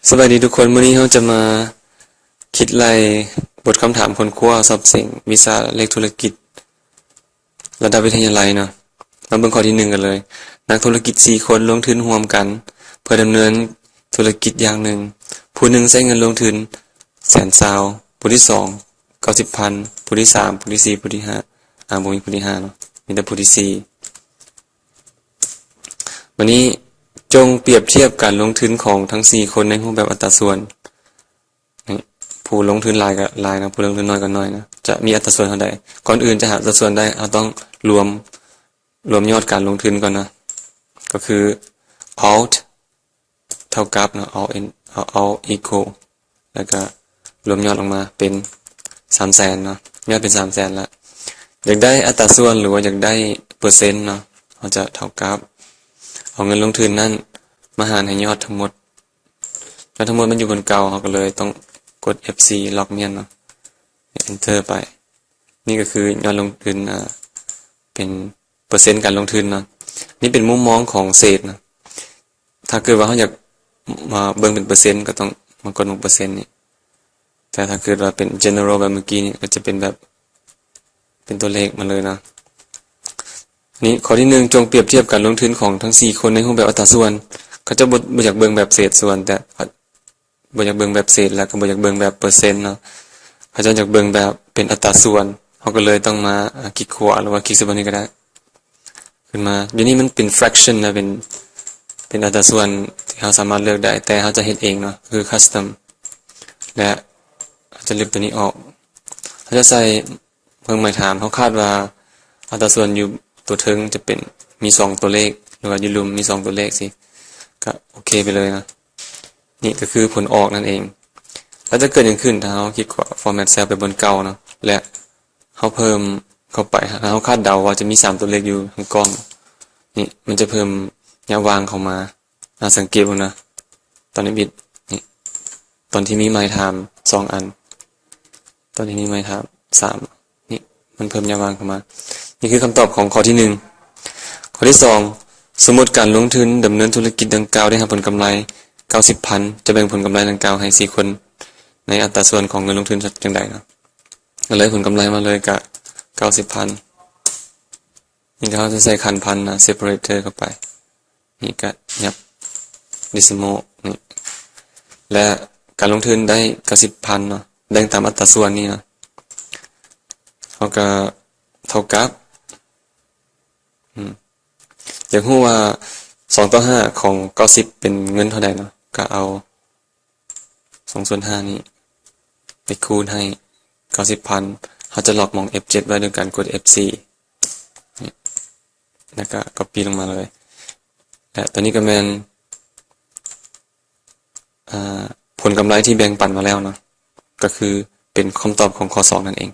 ສະບາຍດີທຸກຄົນ, ມື້ນີ້ເຮົາຈະມາຄິດໄລ່ບົດຄຳຖາມຄົ້ນຄວ້າສອບເສັງວິຊາເລກທຸລະກິດລະດັບວິທະຍາໄລເນາະ. ມາເບິ່ງຂໍ້ທີໜຶ່ງກັນເລີຍ. ນັກທຸລະກິດສີ່ຄົນລົງທຶນຮ່ວມກັນເພື່ອດຳເນີນທຸລະກິດຢ່າງໜຶ່ງ. ຜູ້ໜຶ່ງໃຊ້ເງິນລົງທຶນແສນຊາວ, ຜູ້ທີສອງເກົ້າສິບພັນ, ຜູ້ທີສາມ, ຜູ້ທີສີ່, ຜູ້ທີຫ້າ ອາ ບໍ່ມີຜູ້ທີຫ້າເນາະ, ມີແຕ່ຜູ້ທີສີ່. ບາດນີ້ ຈົ່ງປຽບທຽບການລົງທຶນຂອງທັງສີ່ຄົນໃນຮູບແບບອັດຕາສ່ວນ. ນີ້ ຜູ້ລົງທຶນຫຼາຍກໍຫຼາຍນະ, ຜູ້ລົງທຶນໜ້ອຍກໍໜ້ອຍນະ, ຈະມີອັດຕາສ່ວນເທົ່າໃດ? ກ່ອນອື່ນຈະຫາອັດຕາສ່ວນໄດ້ ເຮົາຕ້ອງລວມ ລວມຍອດການລົງທຶນກ່ອນນະ, ກໍຄື alt ເທົ່າກັບເນາະ, alt in alt equal ແລ້ວກໍລວມຍອດອອກມາເປັນສາມແສນເນາະ, ຍອດເປັນສາມແສນລະ. ຢາກໄດ້ອັດຕາສ່ວນ ຫຼືວ່າຢາກໄດ້ເປີເຊັນເນາະ, ເຮົາຈະເທົ່າກັບ ເອົາເງິນລົງທຶນນັ້ນມາຫານໃຫ້ຍອດທັງໝົດ. ຍອດທັງໝົດມັນຢູ່ບົນເກົ່າ, ເຮົາກໍເລີຍຕ້ອງກົດ F C ລັອກມັນເນາະ, enter ໄປ. ນີ້ກໍຄືຍອດລົງທຶນ ອາ ເປັນເປີເຊັນການລົງທຶນເນາະ. ນີ້ເປັນມຸມມອງຂອງເສດເນາະ. ຖ້າເກີດວ່າເຮົາຢາກມາເບິ່ງເປັນເປີເຊັນ ກໍຕ້ອງມາກົດໝົກເປີເຊັນນີ້, ແຕ່ຖ້າເກີດວ່າເປັນ general ແບບເມື່ອກີ້ນີ້ ກໍຈະເປັນແບບ ເປັນຕົວເລກມາເລີຍເນາະ. ນີ້ ຂໍ້ທີໜຶ່ງ, ຈົ່ງປຽບທຽບການລົງທຶນຂອງທັງສີ່ຄົນໃນຮູບແບບອັດຕາສ່ວນ. ເຂົາເຈົ້າບໍ່ ບໍ່ຢາກເບິ່ງແບບເສດສ່ວນ, ແຕ່ ບໍ່ຢາກເບິ່ງແບບເສດ ແລ້ວກໍບໍ່ຢາກເບິ່ງແບບເປີເຊັນເນາະ, ເຂົາເຈົ້າຢາກເບິ່ງແບບເປັນອັດຕາສ່ວນ. ເຮົາກໍເລີຍຕ້ອງມາ ອາ ຄລິກຂວາ ຫຼືວ່າຄລິກໃສ່ບ່ອນນີ້ກໍໄດ້. ຂຶ້ນມາ ຢູ່ນີ້ມັນເປັນ fraction ນະ, ເປັນ ເປັນອັດຕາສ່ວນທີ່ເຮົາສາມາດເລືອກໄດ້, ແຕ່ເຮົາຈະເຮັດເອງເນາະ, ຄື custom ແລະ ເຮົາຈະລຶບຕົວນີ້ອອກ. ເຮົາຈະໃສ່ເຄື່ອງໝາຍຖາມ, ເຮົາຄາດວ່າອັດຕາສ່ວນຢູ່ຕົວເທິງຈະເປັນ ມີສອງຕົວເລກ ຫຼືວ່າຢູ່ລຸ່ມມີສອງຕົວເລກຊີ້ ກໍໂອເຄໄປເລີຍເນາະ. ນີ້ກໍຄືຜົນອອກນັ້ນເອງ. ແລ້ວຈະເກີດຫຍັງຂຶ້ນ ຖ້າເຮົາຄລິກຂວາ format cell ໄປບ່ອນເກົ່າເນາະ ແລະ ເຮົາເພີ່ມເຂົ້າໄປ, ເຮົາຄາດເດົາວ່າຈະມີສາມຕົວເລກຢູ່ທາງກ້ອງ. ນີ້ ມັນຈະເພີ່ມຍະຫວ່າງເຂົ້າມາ. ອາ ສັງເກດເບິ່ງນະ, ຕອນນີ້ບິດ ນີ້ ຕອນທີ່ມີໄມທາມສອງອັນ, ຕອນທີ່ມີໄມທາມສາມ ນີ້ ມັນເພີ່ມຍະຫວ່າງເຂົ້າມາ. ນີ້ຄືຄຳຕອບຂອງຂໍ້ທີໜຶ່ງ. ຂໍ້ທີສອງ, ສົມມຸດການລົງທຶນດຳເນີນທຸລະກິດດັ່ງກ່າວໄດ້ຮັບຜົນກຳໄລເກົ້າສິບພັນ, ຈະແບ່ງຜົນກຳໄລດັ່ງກ່າວໃຫ້ສີ່ຄົນໃນອັດຕາສ່ວນຂອງເງິນລົງທຶນຈັ່ງໃດເນາະ? ກໍເລີຍຜົນກຳໄລມາເລີຍກະເກົ້າສິບພັນ. ນີ້ກໍເຮົາຈະໃສ່ຂັນພັນນະ, separator ເຂົ້າໄປ. ນີ້ກໍຫຍັບ decimal ນີ້ ແລະ ການລົງທຶນໄດ້ເກົ້າສິບພັນເນາະ, ແບ່ງຕາມອັດຕາສ່ວນນີ້ເນາະ, ເຮົາກໍເທົ່າກັບ ອືມ ຢາກຮູ້ວ່າສອງຕໍ່ຫ້າຂອງເກົ້າສິບເປັນເງິນເທົ່າໃດເນາະ, ກໍເອົາ ສອງສ່ວນຫ້ານີ້ໄປຄູນໃຫ້ເກົ້າສິບພັນ. ເຮົາຈະລັອກໝ່ອງ F ເຈັດ ໄວ້ໂດຍການກົດ F ສີ່ ນີ້ ແລ້ວກໍ copy ລົງມາເລີຍ. ແລະ ຕົວນີ້ກໍແມ່ນ ອາ ຜົນກຳໄລທີ່ແບ່ງປັນມາແລ້ວເນາະ, ກໍຄືເປັນຄຳຕອບຂອງຂໍ້ສອງນັ້ນເອງ.